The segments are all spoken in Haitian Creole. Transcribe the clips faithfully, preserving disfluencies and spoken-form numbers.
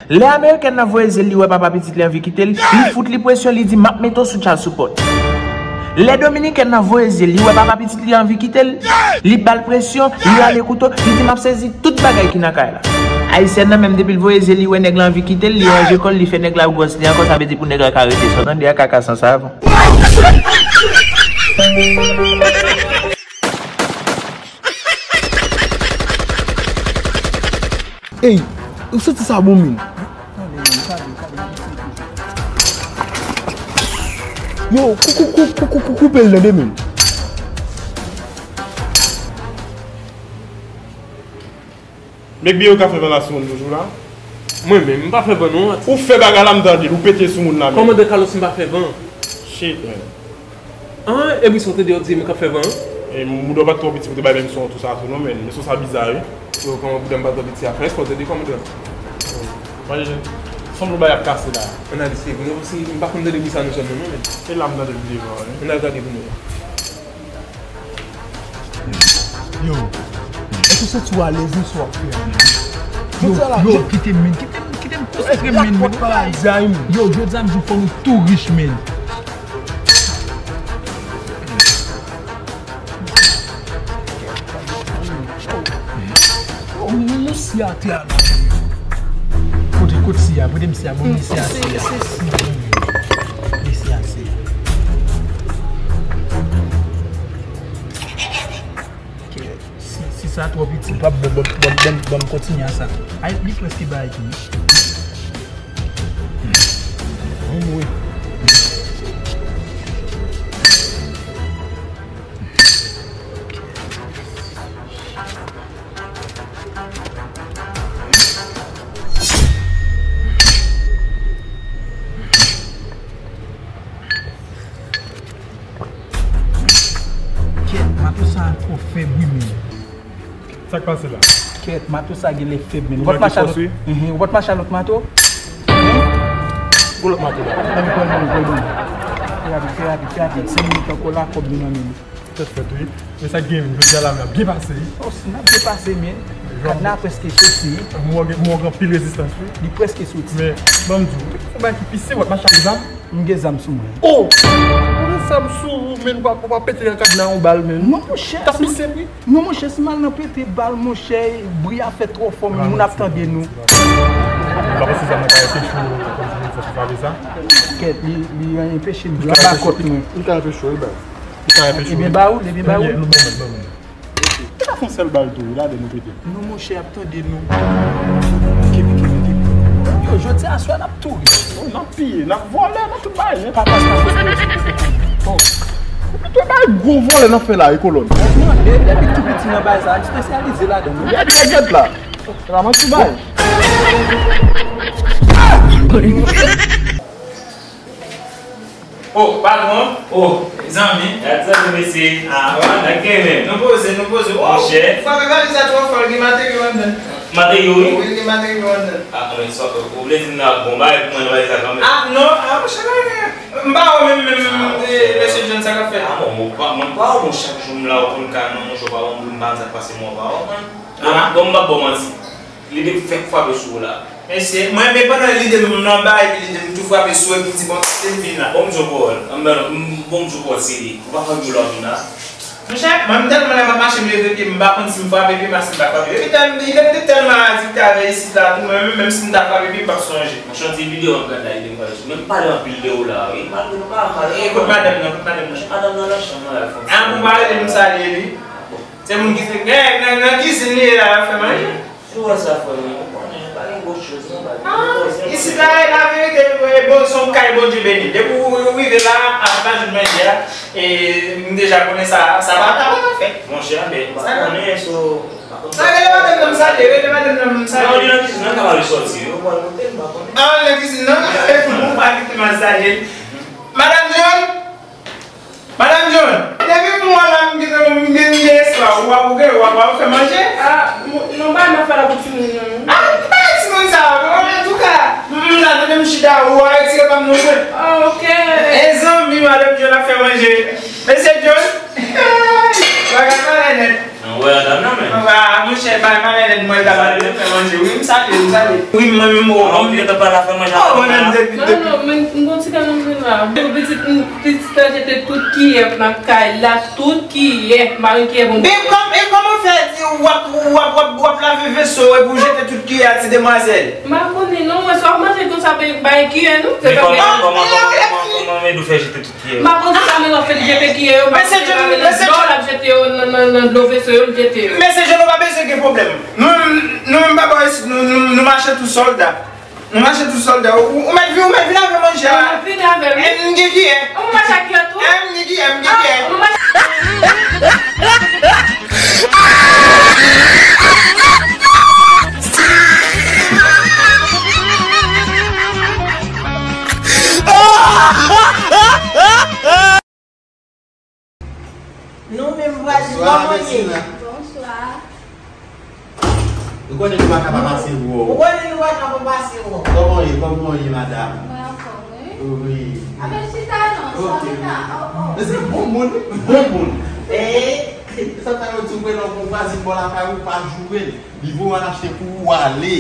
Lè amerikèn nan voye zyel, li wè papa pitit li anvi kite l, li fout li presyon, li di, "M ap mete w sou child support." Lè dominikèn nan voye zyel, li wè papa pitit li anvi kite l, li ba l presyon, li rale kouto, li di, "M ap sezi tout bagay ki nan kay la." Ayisyèn nan menm, depi l voye zyel, li wè nèg la anvi kite l, li ranje kò l, li fè nèg la gwòs li ankò, sa vle di pou nèg la ka rete. Sa w tande a, kaka san savon. Ey, ou santi sa bon, men? Yo, kou-, kou-, kou-, kou-, kou-, kou-, koupe l nan de men. Mekbi, ou ka fè van la sou moun toujou la? Mwen menm, m pa fè van non. Ou fè bagay la, m tande l, ou pete sou moun la menm. Kòmandan Carlos, m pa fè van. Shit, man. An, e bri sa w tande yo di m k ap fè van an? E, bouda w pa t twò piti pou te bay menm son tou sa tou non, men. Men son sa biza, wi. Yo, kòman bouda m pa t twò piti a? Fè espò w tande kòmandan. Manje, sanble bay ap kase la. Ann al eseye pou nou, paske m pa konn tande bri sa nou sòt non, men. E la m tande l devan, wi. Ann al gade pou nou. Yo, èske w santi w alèz nan sa w ap fè a, men? Yo, yo, kite m, men, kite m, kite m konsantre m, men, men, pa bagay, men. Yo, jodi a m di w fò nou tou rich, men. Oh, nou si atè a la. Kote, kote si a, kote m si a, bon, m si a, si a. M si a, si a. Ok, si, si sa twò piti, l p ap bon, bon, bon, bon, bon, m kontinye a sa. Ay, li prèske bay tou, wi. Anmwe. Kèt, mato sa twò fèb wi, men. Sa k pase la? Kèt, mato sa genlè fèb, men. Ou pa t mache a lòt, mhm, ou pa t mache a lòt mato? Gon lòt mato la. Ban m pran, ban m pran. Fè rapid, fè rapid, fè rapid. Senk minit ankò la, kòb nou nan men nou. Tèt frèt, wi. Men sa k gen, jodi a la, men ap byen pase, wi. Oh, si n ap byen pase, men. Kadna prèske soti, wi. Mwen gen, mwen gen anpil rezistans, wi. Li prèske soti. Men, ban m di w, ou bay ki pise, w ap mache ak zam. M gen zam sou mwen. Oh! Ou gen zam sou ou, men ou pa, ou pa pete nan kadna yon bal, men. Non, monchè. T ap pise, wi. Non, monchè, si m al nan pete bal, monchè, bri a fè twò fò, men moun ap tande nou. M pa panse zam nan ka anpeche w kontinye fè sou pale sa. Kèt, li, li anpeche m, li anba kòt mwen. Li ka anpeche w, wi, baz. Li ka anpeche w. Ebyen, ba ou, ebyen, ba ou. Nou bon, nou bon. Li ka fè yon sèl bal tou, wi, ladan nou pete. Non, monchè, ap tande nou. Kenbe, kenbe, kenbe. Yo, jodi a swa n ap tou ri. Oh, n ap piye, n ap vòlè, n ap tout bagay nèt. Papa sa fè. Oh. Ou plito bay gwo vòlè nan fè la, e kolòn. Mwen mande, depi tou piti nan bay sa, m espesyalize ladan l. Gèt, gèt, gèt la. Sa manti bay. Oh, patwon. Oh, zanmi. Gad zanmi mesye. Ah, wi. Nèg gen menm. Nou poze, nou poze. Oh, monchè. Fwa bagay sa twò fò, gen materyo anndan. Materyo, wi. Wi, gen materyo anndan. Ah, mwen, sa, ou vle di m nan bon bagay pou mwen nan bagay sa kanmenm? Ah, non, ah, monchè, non, non. M pa wè menm, menm, eh, mesye John, sa k ap fèt? Ah, bon, mwen pa, mwen pa wè, bon, chak jou m la, ou konn ka, non, monchè, ou pa wè, m pa konn sa k pase, mwen pa wè, mwen. Ah, bon, m pa ba w manti. Lide m fèk frape sou ou la. Mesye, mwen, men pandan lide m anba, epi lide m tou frape sou ou, epi m di, "Bon, se m vin la." Bon, m di w pawòl. M ban, m, bon, m di w pawòl serye. Ou pa fè djòl la vin la. Monchè, mwen, m tèlman lè m ap mache, m leve pye m, m pa konn si m frape pye m, si m pa frape pye. Epi tèl, lide m te tèlman adikte avè isit la, tou, mwen menm, menm si m ta frape pye m, m p ap sonje. Monchè, yon ti videyo m gad la, lide m frape sou ou. Men m pale anpil de ou la, wi. Malgre nou pa pale. E, kot madanm nan, kot madanm nan? Madanm nan nan chanm nan, l al fè yon ti. Ah, pou m pale de m salye li. Se moun ki se, eh, nan, nan kizin li ye la, l ap fè manje. Si w wè sa, frè mwen, ou konnen, pa gen gwo choz, non, pa gen gwo choz. Ah, isit la, e laverite, e bon, se yon kay Bondye beni. Depi w, w rive la, a pa jwenn manje a, e m deja konnen sa, sa pa, sa pa ka fèt. Monchè, men, m pa konnen, so, m pa konnen. Sa, rele madanm nan m salye, rele madanm nan m salye. Non, li nan kizin nan, ka pale sòti, wi, ou pral kote, m pa konnen. Ah, l nan kizin nan, ou pa kite m al salye. Madanm John! Madanm John, depi m wè w la, m gen, m gen, m gen espwa. W ap, w gen, w ap, w ap fè manje? Ah, m, non, pa nan fè la pou timoun, non. Ah, m pa gen timoun sa yo. Antouka, m la, tande m chita, w a retire pa m non mwen. Ah, ok. E zanmi, madanm John ap fè manje. Mesye John, bagay pale nèt. Ann wè ladan nan, men. Ann wè. Monchè, bay malè nèt mwen la, malè fè manje. Wi, m salye, m salye. Wi, mwen menm, oh, mwen gentan pale a fè manje. Oh, mwen menm, de, de. Non, non, men m gon ti kanal vin la. Pitit, pitit la jete tout kiyè nan kay la, tout kiyè. M pa gen kiyè pou m. E kòm, e kòman fè di w ap, w ap, w ap, w ap lave veso epi w jete tout kiyè a, ti demwazèl? M pa konnen non, mwen sa w manje konsa bay kiyè nou. Se pa kòman, kòman, kòman, kòman Medou fè jete tout kiyè yo? M pa konn sa men w ap fè l jete kiyè yo, m ap jete yo nan dlo, l ap jete yo nan, nan, nan dlo veso yo, l jete yo. Mesye Jeno pa bezwen gen pwoblèm. Nou menm, nou menm pa bò isit, nou, nou, nou mache tou sòlda. Nou mache tou sòlda. Ou, ou mèt vin, ou mèt vin avè manje a. Ou mèt vin avè l, wi. M gen kiyè. Ou mache ak kiyè tou? M gen kiyè, m gen kiyè. Ou mache Nou menm vwazen, kòman w ye? Bonswa. Ou konnen nou pa ka pa pase wè w. Ou konnen nou pa ka pa pase wè w. Kòman w ye? Kòman w ye, madanm? Mwen anfòm, wi. Wi. Ape chita non, sa chita. Oh, oh. Men se bon moun, wi. Bon moun. Eh. Sa fè yo di w prele yon vwazen bò lakay ou pa joure l. Li voye w al achte pou ou ale.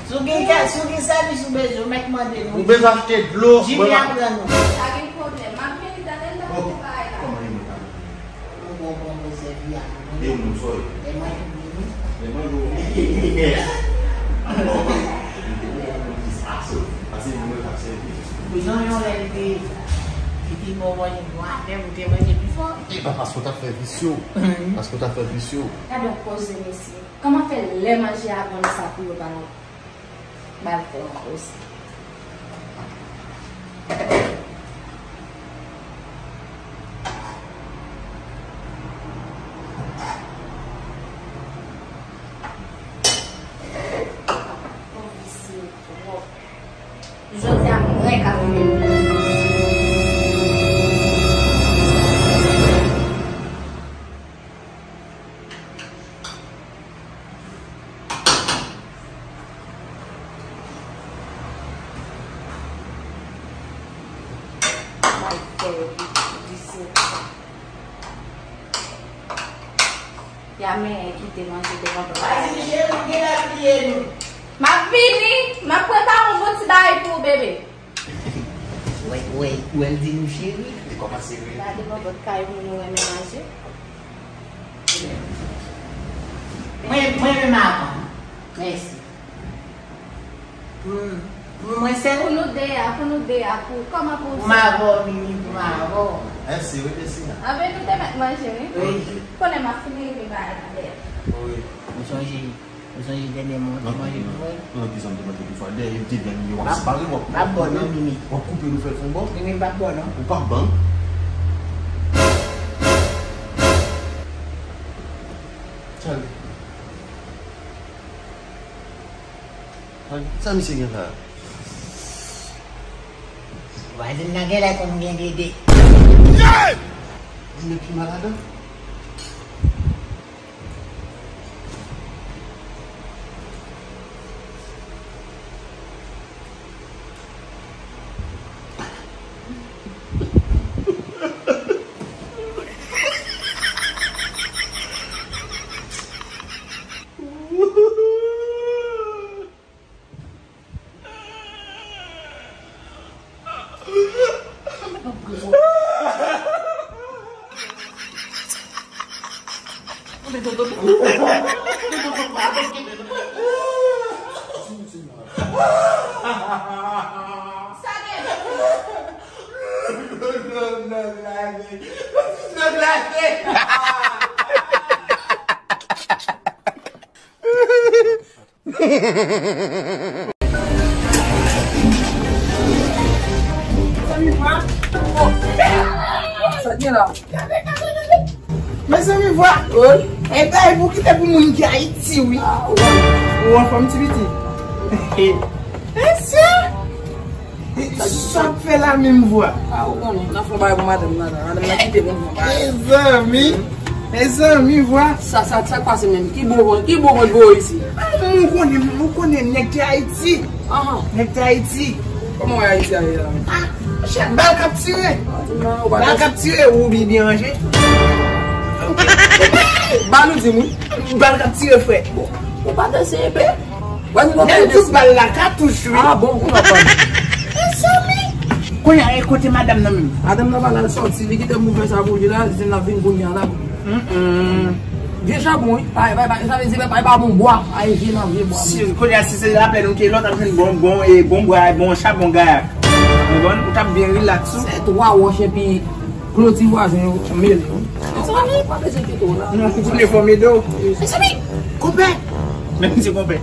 Si w gen kè, si w gen sèvis ou bezwen, ou mèt mande nou. Ou bezwen achte dlo, jimi ap pran nou. Pa gen pwoblèm. M ap vini talè, m t ap fè bagay la. Kòman e mwen ka vini? Ou bon, bon, bon, sèvi a nou. E ou menm, sòy? E mwen ki vini. E mwen, yo. Pase, pase, mwen k ap sèvi. Jan yon lè li te, li te bon, bon, li bon, atè, ou te manje pi fò. E pa paske w t ap fè visyo. Paske w t ap fè visyo. Gade yon koze, mesye. Kòman fè lè manje a grann sa pou yo pa ba l fè yon koze? Jodi a mwen k ap fè. Bay fè yo visye konsa. Ya men kite manje devan papa. Pati cheri, gen la priye nou. M ap vini, m ap prepare yon bon ti bagay pou ou, bebe. Wè, wè, wè l di nou cheri. Li kòmanse ri. Gade bòbòt kay moun ou renmen manje. Mwen, mwen menm avan. Mèsi. Pou, pou mwen sèl. Pou nou de a, pou nou de a, pou, kòman pou ou sèl? Pou m avè w, Mimi, pou m avè w. Mèsi, wi, mèsi. Anben, nou te mèt manje, wi. Wi. Konnen m ap fin rive bagay la dèyè. Wi. Ou sonje, ou sonje dènye mwen te manje pou mwen? Non, kisa m te manje pou fwa? Dèyè m te vin, yo ap separe, w ap koupe nou fè fon bò. Mimi, m p ap bò non. Ou p ap ban. Sa misye gen la? Vwazen nan genlè konn gen dede. Li met pi mal ladan. Mezanmi, vwa. Wi. E bay pou kite pou moun ki Ayiti, wi. Ah, ou anfòm, ti piti? Mesye! Sa w ap fè la menm, vwa? Ah, ou konnen, n ap fè yon bagay pou madanm nan, madanm nan kite mwen fè yon bagay. Mezanmi, mezanmi, vwa. Sa, sa, sa k pase menm? Ki bon, ki bon mwen voye isi? Ah, ou konnen, ou konnen nèg ki Ayiti. Ahan. Nèg ki Ayiti. Kòman w wè Ayiti a ye la? Ah, chèf, bal k ap tire. Bal k ap tire, ou byen, byen ranje. Ok. Bal ou di m wi. Bal k ap tire frè. Ou pa t eseye pe. Wè nou Nèg di bal la katouch wi. Ah bon, ou pa konn. Mezanmi. Kounye a, e kote madanm nan menm? Madanm nan pa la sòti, li kite m pou fè sa pou li la, li di l ap vin kounye a la. Mm-mm. Vye chabon wi. Pa, pa, pa, sa vle di pa, pa bon bwa. Ay, vye nan vye bwa. Si, kounye a, si se laplè nou te lòt ap jwenn bon, bon, e bon bwa, bon chabon gaya. Ou konprann? Ou t ap byen rilaks ou. Se twa wòch epi kloti vwazen yo, mele yo. Mezanmi, pa bezwen kite w la. Non, ou konnen fò m ede w. Mezanmi, konpè. Men m di konpè.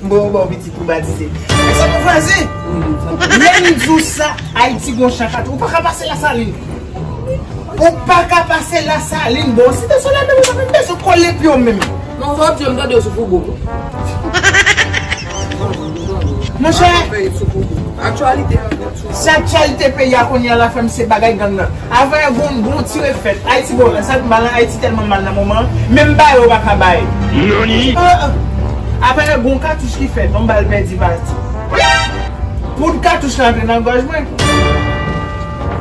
M bon, bon, pitit pou batize. Mezanmi, vwazen. Lè m di w sa, Ayiti gon chan kat. Ou pa ka pase Lasalin. Ou pa ka pase Lasalin, bon. Si te sou la, menm, ou pa menm bezwen kole pye w menm. Non, sa w ap di yo, m tande yo sou Fougo. Monchè, se aktyalite peyi a kounye a la fè m se bagay gang nan. Avan yè gon bon ti refèt. Ayiti bon, sa k mal nan Ayiti tèlman mal nan moman an, menm bay yo pa ka bay. Avan yè gon katouch ki fèt, yon bal pèdi pati. Poud katouch la antre nan gòj mwen.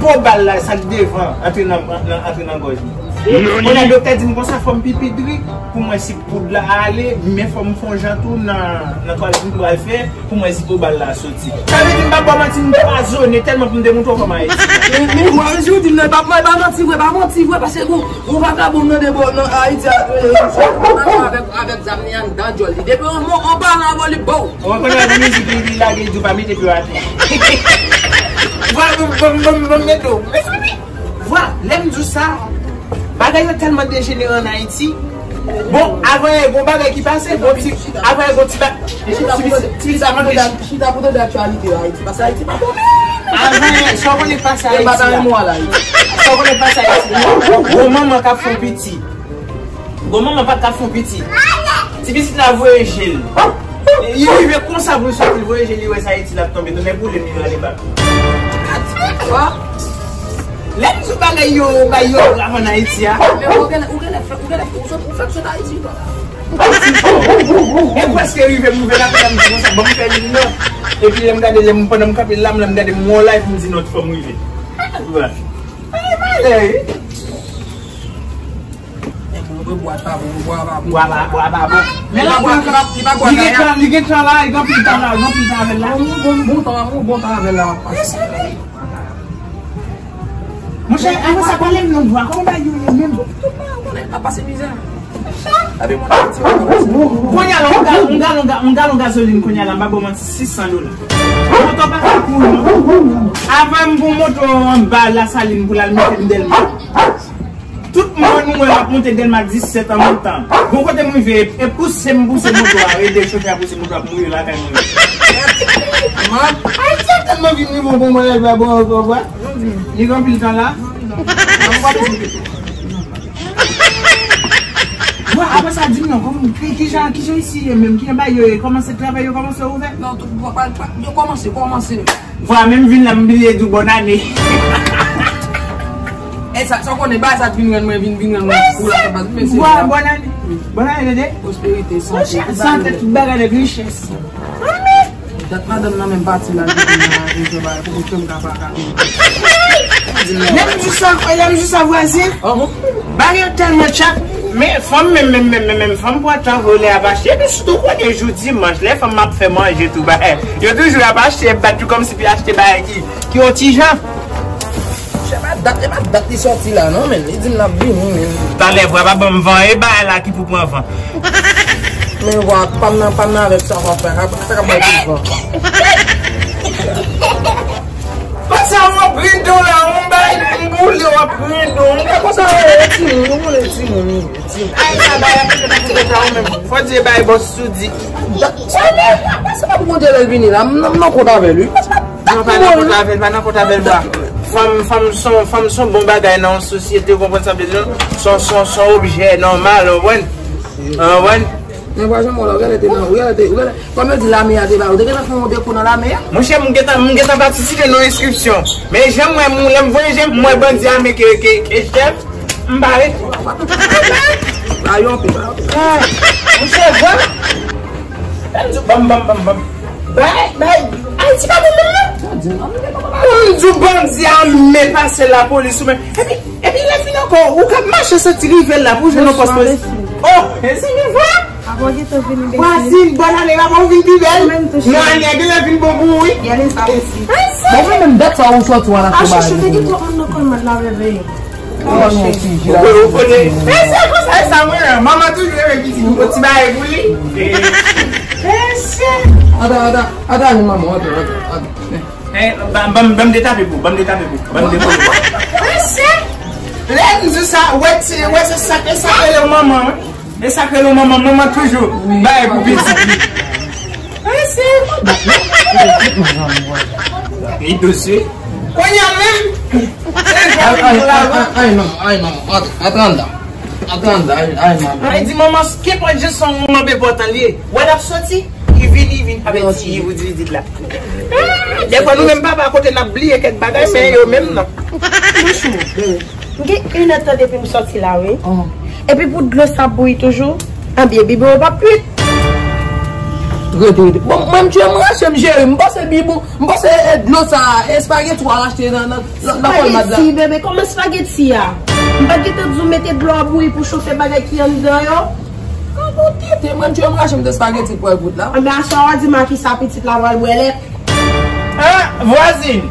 Po bal la, sa k devan, antre nan, nan, antre nan gòj mwen. Kounye a doktè di m konsa, fò m pipi dri pou mwen si poud la ale, men fò m fè yon jan tou nan, nan twalèt m pral fè pou mwen si po bal la soti. Sa vle di m pa ba w manti, m pwazone tèlman pou m te montre w kòman Ayiti. Men, men, vwa, si w di m nan, pa, pa, pa manti vre, pa manti vre, paske gon, gon vagabon nan de bò, nan Ayiti, a, e, avèk, avèk zam li anndan djòl li. Depi yon mo, yon palan avè li, bow. Ou konn yon mizik li, li lage, li di w pa mete pye w atè. Vwa, bon, bon, bon, bon, mete w. Vwa, lè m di w sa, bagay yo tèlman dejenere ann Ayiti. Bon, avan yè, gon bagay ki pase, bon, ti, avan yè, gon ti ba-, ti, ti, ti, Chita pou tande, chita pou tande aktyalite Ayiti, paske Ayiti pa bon. Avan yè, sa w konnen pase Ayiti la. Sa w konnen pase Ayiti la. Gon manman k ap fè yon piti. Gon manman pa t ka fè yon piti. Ti pitit la voye je l. Li rive konsa pou l soti, li voye je l, li wè se Ayiti l ap tonbe. Tonnè boule m, li rale bak. Lè m di w bagay yo, bay yo grav ann Ayiti a. Men ou genlè, ou genlè fè, ou genlè fè, ou sot, ou fèk sot Ayiti. E prèske rive m rive la, m di konsa, ban m fè youn nan. Epi lè m gade, lè m, pandan m kanpe la, lè m gade, m wè yon live, m di non, fò m rive. Ay, malè, wi. Bwa pa, bwa pa bon. Bwa pa, bwa pa bon. Men la, li pa, li pa, li pa bwa li gen tan, li gen tan la, li gen anpil tan la, li gen anpil tan avè l la. Bon, bon, bon tan, bon, bon tan avè l la, w ap pase. Monchè, avan sa, pale m non, vwa, kòman bagay yo ye menm? Tout bagay, w konnen, n ap pase mizè. Kounye a la, yon ga-, yon galon ga-, yon galon gazolin kounye a la, m pa ba w manti, sis san dola. Moto pa ka kouri non. Avan m pran moto anba Lasalin pou l al mete m Dèlma. Tout moun mwen ap monte Dèlma disèt an montan. Bon kote m rive, e pouse m pouse moto a, ede chofè a pouse moto a pou m rive lakay mwen. Ay, sa tèlman vin rive bon mwen la, bon, bon, bon. Li gen anpil tan la. Bon, apre sa, di m non, kòman, ki, ki jan, ki jan isi ye menm, ki jan bagay yo ye, kòman se travay yo kòmanse ouvè? Non, tout, pa, pa, pa, yo kòmanse, kòmanse. Vwa, menm vin la, m bliye di w bòn ane. E sa, sa w konnen, bagay sa t vin rann mwen, vin, vin rann mwen fou la, sa pa t mèsi. Vwa, bòn ane. Bòn ane, tande. Pwosperite, sante, tout bagay. Sante, tout bagay, nèg, richès. Dat madanm nan menm pati la, kite m nan, kite m nan, pou m ka pa ka. Lè m di sa, lè m di sa, vwazen. Bagay yo tèlman tchak. Men fanm, men, men, men, men, men fanm pran tan volè ap achte. Epi sitou konnen jou dimanch, lè fanm ap fè manje tou bagay. Yo toujou ap achte, bat tou kòmsi pou achte bagay ki, ki yon ti jan. Se pa dat, se pa dat li sòti la, non, men. Li di m l ap vini, men. Talè, vwa pa ban m van, e bagay la ki pou pran van. Men vwa, pa m nan, pa m nan avèk sa w ap fè. Sa k ap bay plis van. Konsa w ap rido la, w bay m boule, w ap rido. M pa konsa w ap timoun, ou konnen timoun, timoun. Ay, sa bay ap fè nan foto sa ou menm. Fò di bay bòs sou di. Se pa pou Bondye lè l vini la, m nan, m nan kont avè l, wi. Non, pa nan kont avè l, pa nan kont avè l, bwa. Fanm, fanm son, fanm son bon bagay nan yon sosyete, ou konprann sa m vle di, non? Son, son, son objè nòmal, ou konprann? Ou konprann? Men vwa janm wè la, ou genlè te nan, ou genlè te, ou genlè, kòm yo di lame a te ba, ou te gentan fè yon de kou nan lame a? Monchè, m gentan, m gentan patisipe nan enskripsyon. Men jan m wè, m, lè m voye je m, m wè bandi ame ke, ke, ke chèf, m bare. Ba yo anpil, ba yo anpil. Ah, monchè, vwa. Bam, bam, bam, bam. Bay, bay. Ayiti pa bon menm non. Pou m di w bandi ame pase lapolis ou menm. Epi, epi lè fini ankò, ou ka mache santi rive la pou jwenn yon pòs polis. Oh, e si nou vre? Apre w gentan vin ibesil. Vwazin, bòn ane papa ou vin pi bèl. Ou menm tou, cheri. Non, ane a genlè vin bon pou ou, wi. Gade sa osi. Bon, mwen menm, dat sa ou sòti w al achte bagay pou mwen. Chouchou, te gen twòp moun nan kòlman la, bebe. Ou konnen, ou konnen. E se konsa, e sa mwen renmen. Manman toujou renmen pitit li, yon ti bagay pou li. E se. Ata, ata, ata, manman, ata, ata, ata. Eh, ban, ban, ban m detape pou, ban m detape pou, ban m detape pou. Mesye, lè m di sa, wè ti, wè se sa, e sa k rele yon manman, wi. E sa k rele yon manman, manman toujou bay pou pitit li. Mesye. Li dous, wi. Kounye a menm, se jan li lavan. Ay, ay, ay, ay, manman, ay, manman, antre, antre anndan. Antre anndan, ay, ay, manman. Ay, di manman, kenpòt jan se yon manman enpòtan li ye. Wè l ap soti, li vini, li vin avèti li pou di vizit la. Dèfwa nou menm papa kote n ap bliye kèk bagay, men yo menm non. Chouchou, m gen inèdtan depi m sòti la, wi. Epi pou dlo sa ap bouyi toujou, anben bibon yo p ap kwit. Rete, rete. Bon, mwen m tchwe m rache m jere. M panse bibon, m panse e dlo sa, espageti w al achte nan, nan, nan, nan kòlmad la. Espageti, bebe, kòman espageti a? M pa t gentan di w mete dlo a bouyi pou chofe bagay ki anndan yo? An bon tete, mwen m tchwe m rache m de espageti pou al gout la. Anben aswè a w a di m a kisa pitit la pral bwè lèt. Ah, vwazin.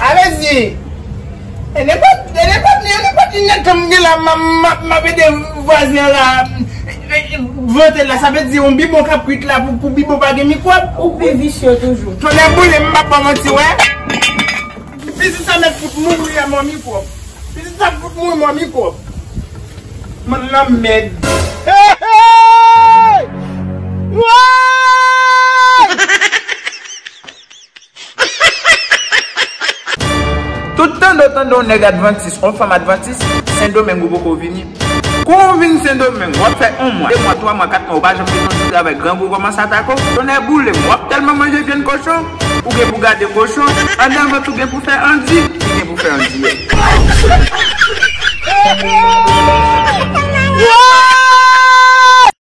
Ale di, e nenpòt, e nenpòt, e nenpòt linèt ke m gen la, m, m, m ap ede vwazin an la, e, e, vante la, sa vle di yon bibon k ap kwit la pou, pou bibon pa gen mikwòb. Ou pi visye toujou. Tonnè boule m, m p ap ba w manti, wè. Pitit sa mèt fout mouri a mò mikwòb. Pitit sa fout mouri mò mikwòb. Mwen lanmèd. Hey, hey! Woy! Tout tande w tande yon nèg advantis, yon fanm advantis, Sendomeng ou poko vini. Kou w vin Sendomeng, w ap fè yon mwa, de mwa, twa mwa, kat mwa, ou pa janm gen yon ti travay, grangou kòmanse atake w. Tonnè boule m, w ap tèlman manje vyann kochon, ou gen pou gade kochon, anndan vant ou gen pou fè andi, li gen pou fè andiyè.